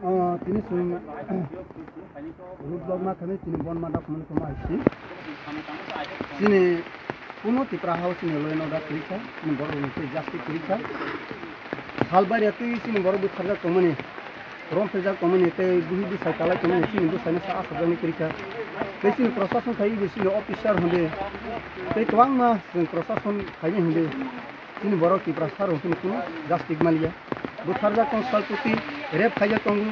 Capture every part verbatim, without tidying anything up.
O, tini chwng road block ma khamwi tini bon ma dok mani tongma hai si. Chini kuno Tipra hao chini loino da kwrwi kha, chini borok rokni tei justice kwrwi kha. Sal baria twi chini borok bwtharjak tongmani, rom phejak tongmani tei buhi bwsai kalai tongmani chini bwsaino sa asajak ni kwrwi kha. Tei chini prosason khai bo chini officer hwnwi tei kwbangma chwng prosason khaini hwnwi chini borok Tiprasa rok chini kuno justice maliya. Bwtharjak tong salputi, rape khaijak tongo,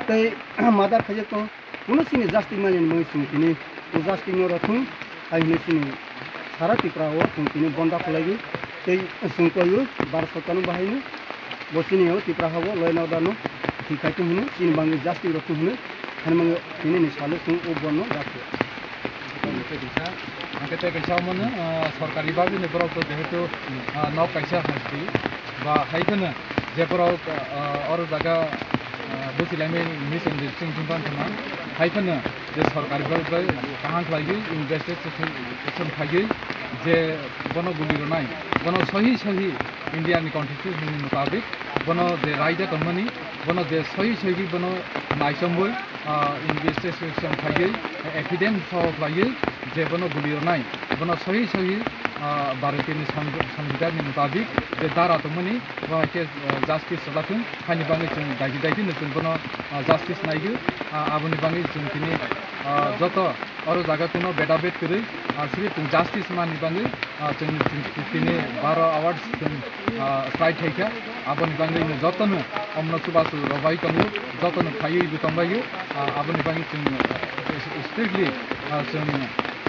tei murder khaijak tongo. Kuno chini justice maliya ni bagwi chwng tini o justice no rw thung, hai hwnwi chini sara Tripura o chwng tini bonda khwlaiwi tei chwng koiwi Bharat Sarkar no bahai no bo chini o Tripura ha o loino dano thik khai thung hwnwi chini bagwi justice rw thung hwnwi. Hwnwi mwngo tini ni salo chwng o bon no dakhe. Hwnkhe tei kaisa, hwnkhe tei kaisa omono, ah, sorkari bagwi ni borok to jehetu, ah, nok kaisa hwnwi ba hai kheno je borok, ah, oro jaga, ah, buchilaimani misunderstanding wngkha na, hai kheno je sorkari bagwi kaham khlaiwi investigation khaiwi je bono guli rwnai, bono sohi sohi India ni constitution ni mutabik bono je raida tongmani, bono je sohi sohi bono naichomwi, ah, investigation khaiwi, evidence soho khaiwi je bono guli rwnai, bono sohi sohi, ah, Bharatiya ni Song-, Songbidan ni mutabik je dara tongmani, bo hai khe, ah, justice rwlathung, haini bagwi chwng daidi daidi no chwng bono, ah, justice naigwi, ah, aboni bagwi chwng tini, ah, joto oro jaga kuno bedabed kwrwi, ah, siri chwng justice manni bagwi, ah, chwng, chwng tini baro hours chwng, ah, strike khaikha. Aboni bagwi no jotono omno chubachu rwbai tongo, jotono khaiwi bo tongbaio. Ah, aboni bagwi chwng, ah, strictly, ah, chwng,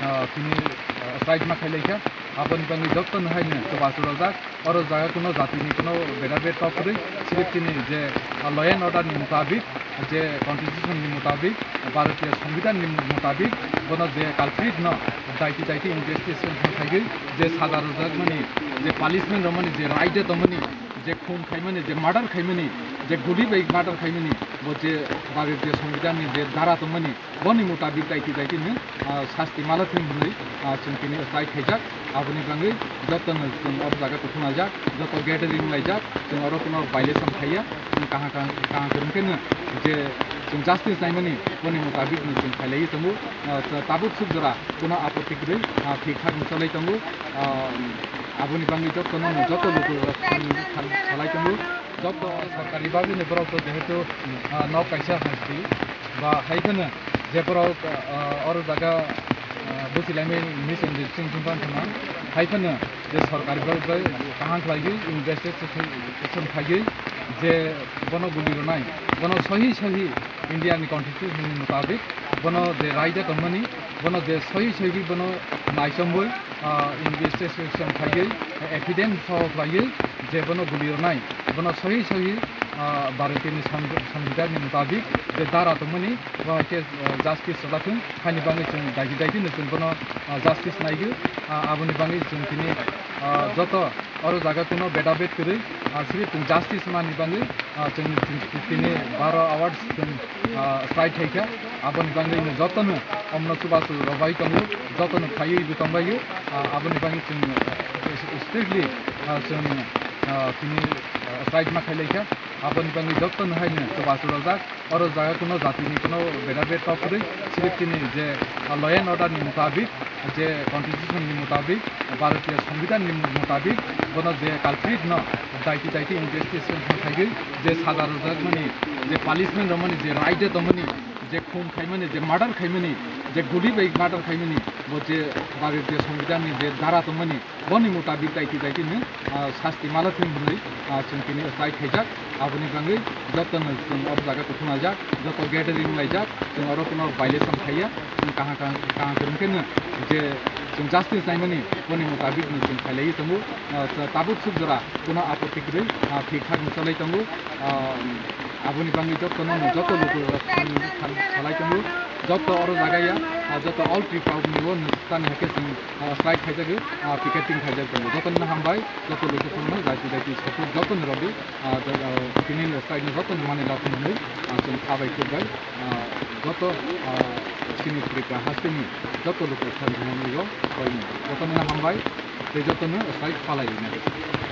ah, tini, ah, strike ma khailaikha. Aboni bagwi jotono haino chubachu rwjak. Oro jaga kuno jatini kuno bedabed tok kwrwi, sirip chini je, ah, law and order ni mutabik, je constitution ni mutabik, Bharatiya Songbidan ni mutabik, bono je culprit no daiti daiti investigation khaigwi je saja rwjakmani, je punishment rwmani, je raida tongmani, je khum khaimani, je murder khaimani, je guli bai murder khaimani, bo je Bharatiya Songbidan ni je dara tongmani, boni mutabik daiti daiti no, ah, sasti malathung hwnwi, ah, chwng tini strike khaijak. Aboni bagwi jotono chwng oro jaga kuthumajak, joto gathering laijak, chwng oro kuno violation khaiya, chwng kaham kaham kaham kwrwng khe no je chwng justice naimani boni mutabik no chwng khailaiwi tongo. Ah, tabuk suk jora kuno apotti kwrwi, ah, thik thak no cholai tongo. Ah, aboni bagwi jotono joto lukurok salai tongo. Joto sorkari bagwi ni borok to jehetu, ah, nok kaisa hai si ba hai kheno je borok, ah, oro jaga, ah, buchilaimani misunderstanding wngkha na, hai kheno je sorkari borok bai kaham khlaiwi investigation khaiwi je bono guli rwnai, bono sohi sohi India ni constitution ni mutabik bono je raida tongmani, bono je sohi sohi bono naichomwi, ah, investigation khaiwi, evidence soho khwlaiwi je bono guli rwnai, bono sohi sohi, ah, Bharatiya ni Song-, Songbidan ni mutabik je dara tongmani, bo hai khe, ah, justice rwlathung, haini bagwi chwng daidi daidi no chwng bono, ah, justice naigwi, ah, aboni bagwi chwng tini, ah, joto oro jaga kuno bedabed kwrwi, ah, sirip chwng justice manni bagwi, ah, chwng, chwng tini baro hours chwng, ah, strike khaikha. Aboni bagwi no jotono omno chubachu rwbai tongo, jotono khaiwi bo tongbaio. Ah, aboni bagwi chwng, ah, strictly, ah, chwng, ah, tini, ah, strike ma khailaikha. Aboni bagwi jotono haino chubachu rwjak. Oro jaga kuno jatini kuno bedabed tok kwrwi, sirip chini je, ah, law and order ni mutabik, je constitution ni mutabik, Bharatiya Songbidan ni mutabik, bono je culprit no daiti daiti investigation khaigwi je saja rwjakmani, je punishment rwmani, je raida tongmani, je khum khaimani, je murder khaimani, je guli bai murder khaimani, bo je Bharatiya Songbidan ni je dara tongmani, boni mutabik daiti daiti no, ah, sasti malathung hwnwi, ah, chwng tini strike khaijak. Aboni bagwi jotono chwng oro jaga kuthumajak, joto gathering laijak, chwng oro kuno violation khaiya, chwng kaham kaham kaham kwrwng khe no je chwng justice naimani boni mutabik no chwng khailaiwi tongo. Ah, tabuk suk jora kuno apotti kwrwi, ah, thik thak no cholai tongo. Ah, aboni bagwi jotono no joto lukurok salai tongo, joto oro jaga ya, ah, joto all Tripura ni o no tani hakhe chwng, ah, strike khaijagwi, ah, picketing khaijak tongo. Jotono hambai, joto lukurokno daiti daiti support jotono rwdi, ah, tini strike no jotono mani lathung hwnwi, ah, chwng kha bai kwrwk bai, ah, joto, ah, chini Tripura hasteni joto lukurok salai tongo, jotono hambai tei jotono strike palai rwnai.